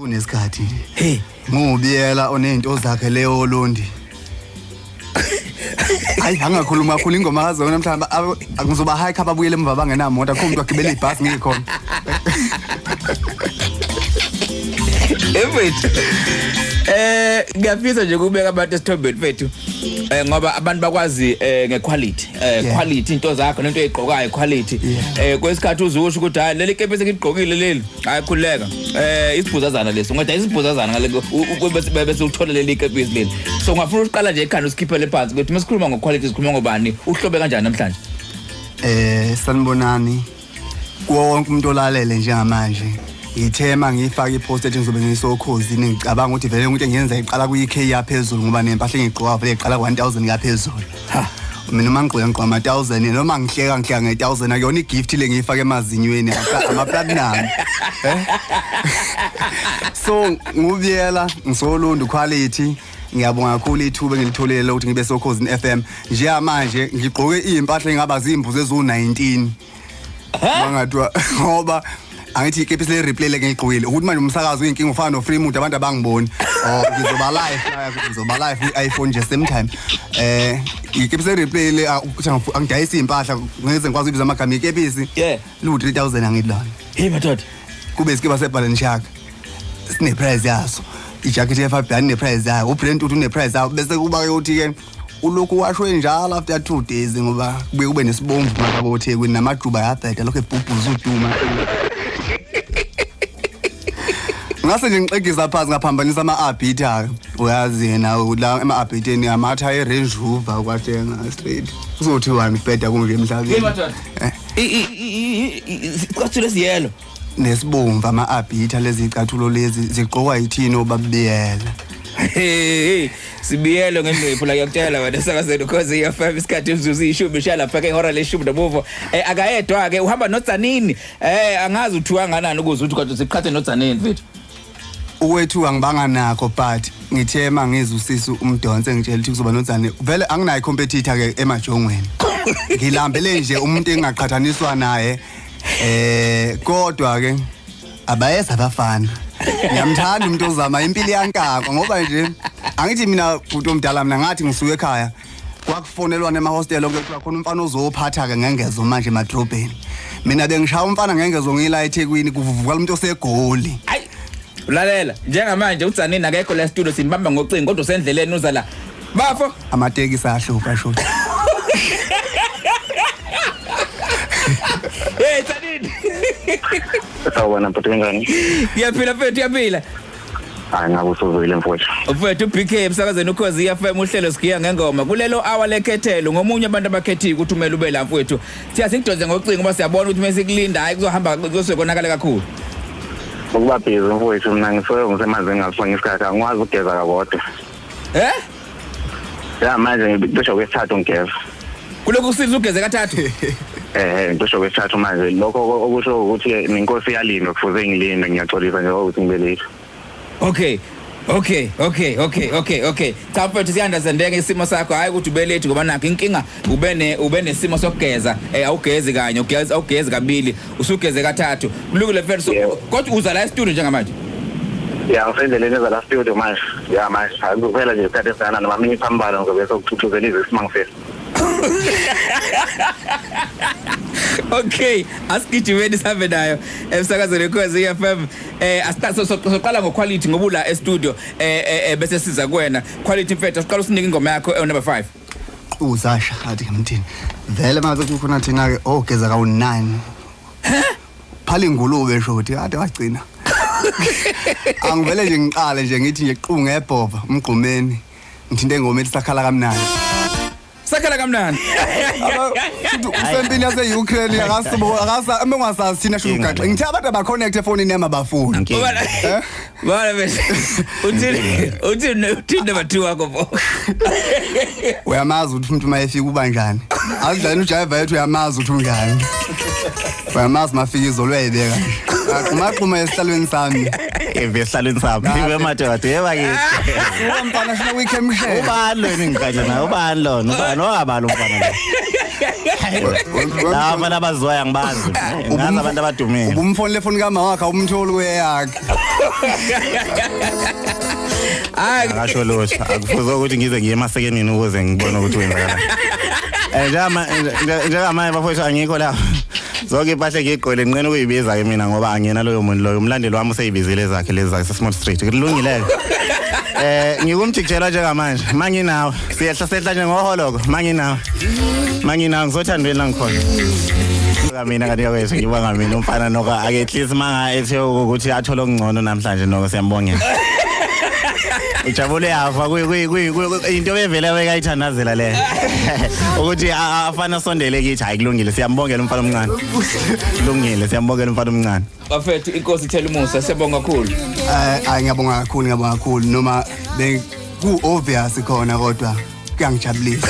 Unesikhathi nje. Hey, Ngubiyela onezinto zakhe leyo Londi. Hayi, angakhuluma kakhulu ingoma kazona mhlawumbe ngizoba hike ababuyele emva bangenamoto, akho umuntu agibele ibhasi ngikhona. Mfethu. Ngiyafisa nje ukubeka abantu esithombeni, mfethu. Ngoba abantu bakwazi ngequality. Quality into zakho nento oyigqokayo, quality. Kwesikhathi uzusho ukuthi hayi, leli kepisi ngigqokile leli. Hayi, khuleka. Isibhuzazana lesi. Ungathi isibhuzazana ngale bese uthola leli kepisi leli. So ungafuna ukuqala nje ekhanda usikhiphele phansi ukuthi masikhuluma ngoquality sikhuluma ngobani? Uhlobe kanjani namhlanje? Sanibonani. Kuwo wonke umuntu olalele njengamanje. Ngithema ngifaka ipost ethi ngizobe ngisokhozini, ngicabanga ukuthi vele umuntu engiyenza iqala kuyi-K yaphezulu ngoba nempahla engigqoka vele iqala ku-1000 yaphezulu. Ha. Mina uma ngigqoka ngigqoka ama-1000, noma ngihleka ngihleka nge-1000, akuyona igift le ngiyifaka emazinyweni, ama-platinum. So ngubiyela ngisolundu quality. Ngiyabonga kakhulu ithuba engilitholile lokuthi ngibe sokhozini FM. Njengamanje ngigqoke izimpahla engaba zimbuzi ezu-19. Bangathiwa ngoba angithi ikepisi le replay le ngiyigqokile ukuthi manje umsakazo uyinkinga ufana no free mood, abantu abangiboni. Oh, ngizoba live, ngizoba live kwi-iPhone nje same time. Ikepisi le replay le, ukuthi angidayisi impahla ngeze ngikwazi ukubiza amagama ikepisi. Lu 3000 angithi lona. Hey madoda. Kube isikipa seBalenciaga. Sine price yaso. Ijacket yeFabian ne price yayo. uBrent uthi une price yayo, bese kuba ke uthi ke ulokhu washwe njalo after 2 days ngoba kubuye kube nesibomvu ngakho eThekwini namajuba yabheda lokho ebhubhuza uduma. Ngase nje ngixegisa phansi ngaphambanisa ama-arbiter. Uyazi yena la ema-arbiteni amatha e-Range Rover kwathenga straight. Kuzothiwani kubheda kunje emhlabeni? Hey madoda. Isicathulo esiyelo. Nesibomvu ama-arbiter, lezi icathulo lezi zigqokwa yithini obabiyela. Hey, sibiyelo ngendlephu la, ngiyakutshela wena sakazeni Ukhozi FM, isikhathi imizuzu 10 ishaya lapha ke ihora leshumi nomuvo. Akayedwa ke, uhamba noTsanini. Angazi uthiwa kanganani ukuze uthi kodwa siqhathe noTsanini, mfethu. Ukwethu angibanga nakho, but ngithe mangizwa usisi umdonse ngitshela ukuthi kuzoba noTsani, vele anginayo competitor ke emajongweni, ngilambele nje umuntu engingaqhathaniswa naye. Kodwa ke abayeza abafana, ngiyamthanda umuntu ozama impilo yankakwa, ngoba nje angithi mina bhuti omdala, mina ngathi ngisuke ekhaya kwakufonelwana emahostela onke, kuthiwa khona umfana ozophatha ke ngengezo manje emadrobheni. Mina bengishaya umfana ngengezo ngila eThekwini, kuvuvuka umuntu osegoli. Ayi, ulalela, njengamanje uTsanini akekho la studio, simbamba ngocingo kodwa usendleleni uza la, bafo. Amatekisi ahlupha shuthi. Hey Tsanini. Sawubona bhuti, kanjani? Ngiyaphila mfethu, uyaphila? Hayi, ngabe usuzwile mfowethu. Mfethu, uBK emsakazweni Ukhozi FM, uhlelo sigiya ngengoma. Kulelo hour lekhethelo ngomunye abantu abakhethiwe ukuthi umele ube la, mfowethu. Siya sikudonse ngocingo ngoba siyabona ukuthi mesikulinda hayi kuzohamba kuzosuke konakala kakhulu. Ukuba busy mfowethu, mina ngisuke ngisemanzini ngasonke isikhathi, angikwazi ukugeza kakodwa. Eh? Ya, manje ngicishe kwesithathu ngigeza. Kulokhu kusiza ugeze kathathu. Ngicishe kwesithathu manje, lokho okusho ukuthi nenkosi iyalindwa, kufuze ngilinde, ngiyaxolisa nje ukuthi ngibe late. Okay. Cha mfethu, siya-understandeka isimo sakho, hayi ukuthi ube late ngoba nakho inkinga ube nesimo sokugeza, awugezi kanye, ugeza awugezi kabili, usugeze kathathu. Kulungile mfethu, so kodwa uza la e-studio njengamanje? Ya, ngisendleleni eza la studio manje. Ya manje, akuphela nje isikhathi esingana noma minutes ambalwa ngizobe sokuthuthuzela izwi simangifisa. Okay, asigijimeni sihambe nayo emsakazweni Ukhozi FM. Asiqala ngoquality ngoba ula e-studio, bese siza kuwena. Quality mfethu, asiqala usinike ingoma yakho number 5. Uzasha athi ngemthini. Vele mase kukhona thina ke ogeza kawu 9. Phala ingulube shothi kade wagcina. Angivele nje ngiqale nje ngithi nje qu ngebhova umgqumeni. Ngithinte ingoma ethi Sakhala Kamnandi. Sakhala Kamnandi. Futhi usempini yase Ukraine, akasubo akasa uma ungasazi thina sho ugaxe. Ngithe abantu abaconnect efonini yami abafuni. Bana bana bese uthini number 2 wakho bo? Uyamazi ukuthi umuntu uma efika uba njani. Azidlaleni uJaiva yethu, uyamazi ukuthi unjani. Uyamazi mafika izolo uyayibeka nje. Aqhuma xhuma esihlalweni sami. Evesihlalweni sami. Ibe madoda, yeba kithi. Suka mfana sina weekend. Ubani lo engikanje naye? Ubani lona? Ubani owabala umfana lo? Laba abantu abaziwayo angibazi. Ngazi abantu abadumile. Ubumfonele efoni kama wakhe awumtholi kweyakhe. Hayi. Akasho lutho. Akufuze ukuthi ngize ngiye emasekenini ukuze ngibone ukuthi wenzakala. Njengamanje bafowethu angikho la. Zonke impahla engiyigqokile nginqena ukuyibiza ke mina ngoba angiyena loyo muntu loyo. Umlandeli wami useyibizile ezakhe lezi zakhe Small Street. Kulungile. Ngikumjikijelwa njengamanje. Manginawe. Siyehla sehla nje ngoholoko. Manginawe. Manginawe ngizothandweni la ngikhona. Mina kanti kwethu ngibonga mina umfana noko ake at least manga ethe ukuthi athole okungcono namhlanje noko siyambongela. Ujabule yafa into bevele bekayithandazela le. Ukuthi afana sondele kithi hayi kulungile siyambongela umfana omncane. Kulungile siyambongela umfana omncane. Bafethu inkosi ithela umusa siyabonga kakhulu. Hayi ngiyabonga kakhulu ngiyabonga kakhulu noma ku obvious khona kodwa kuyangijabulisa.